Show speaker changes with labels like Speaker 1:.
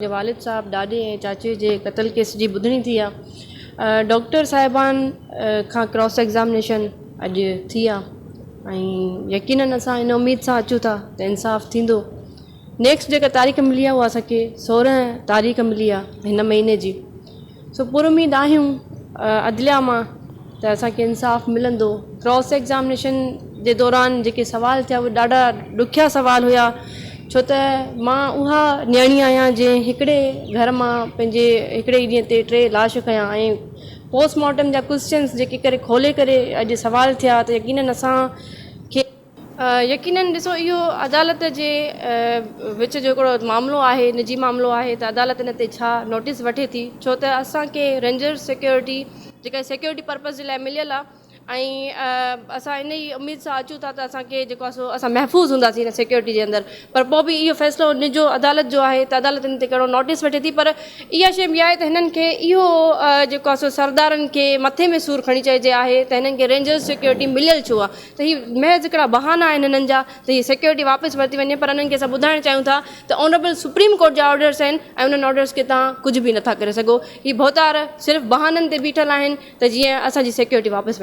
Speaker 1: منهنجي والد صاحب ڏاڏي ۽ چاچي جي قتل ڪيس جي ٻڌڻي ٿي آ ڊاڪٽر صاحبان کان ڪراس ايگزامنيشن اڄ ٿي آ ۽ يقينن اسان ان اميد سان اچون ٿا ته انصاف ٿيندو نيڪسٽ جيڪا تاريخ ملي آ اها اسان کي 16 تاريخ ملي آ هن مهيني جي سو پر اميد آهيون عدليا مان ته اسان کي انصاف ملندو. ڪراس ايگزامنيشن جي دوران جيڪي سوال ٿيا اهي ڏاڍا ڏکيا سوال هيا ڇو ته مان اها نياڻي آهيان جنهن هڪڙي گهر مان پنهنجي هڪڙي ئي ڏينهن تي ٽي لاش کنيا ۽ پوسٽ مارٽم جا ڪوئسچنس جيڪي ڪري کولي ڪري اڄ سوال ٿيا ته يقينن اسان کي يقينن ڏسو اهو عدالت جي وچ جو هڪڙو معاملو آهي نجي معاملو آهي ته عدالت ان تي ڇا نوٽيس وٺي ٿي ڇو ته اسان کي رينجرز سيڪيورٽي جيڪا سيڪيورٽي پرپز جي لاء مليل آهي ۽ اسان ان ئي اميد سان اچون ٿا ته اسان کي جيڪو آهي سو اسان محفوظ هونداسين ان سيڪيورٽي جي اندر پر پوء به اهو فيصلو نجو عدالت جو آهي ته عدالت ان تي ڪهڙو نوٽيس وٺي ٿي پر اها شيء به آهي ته هنن کي اهو جيڪو آهي سو سردارن کي مٿي ۾ سور کڻي چئجي آهي ته هنن کي رينجرز سيڪيورٽي مليل ڇو آهي ته هي محض هڪڙا بهانا آهن هنن جا ته هي سيڪيورٽي واپس ورتي وڃي پر انهن کي اسان ٻڌائڻ چاهيون ٿا ته آنريبل سپريم ڪورٽ جا آرڊرس آهن ۽ انهن آرڊرس کي توهان ڪجهه به نٿا ڪري سگهو هي ڀوتار صرف بهانن تي بيٺل آهن ته جيئن اسان جي سيڪيورٽي واپس.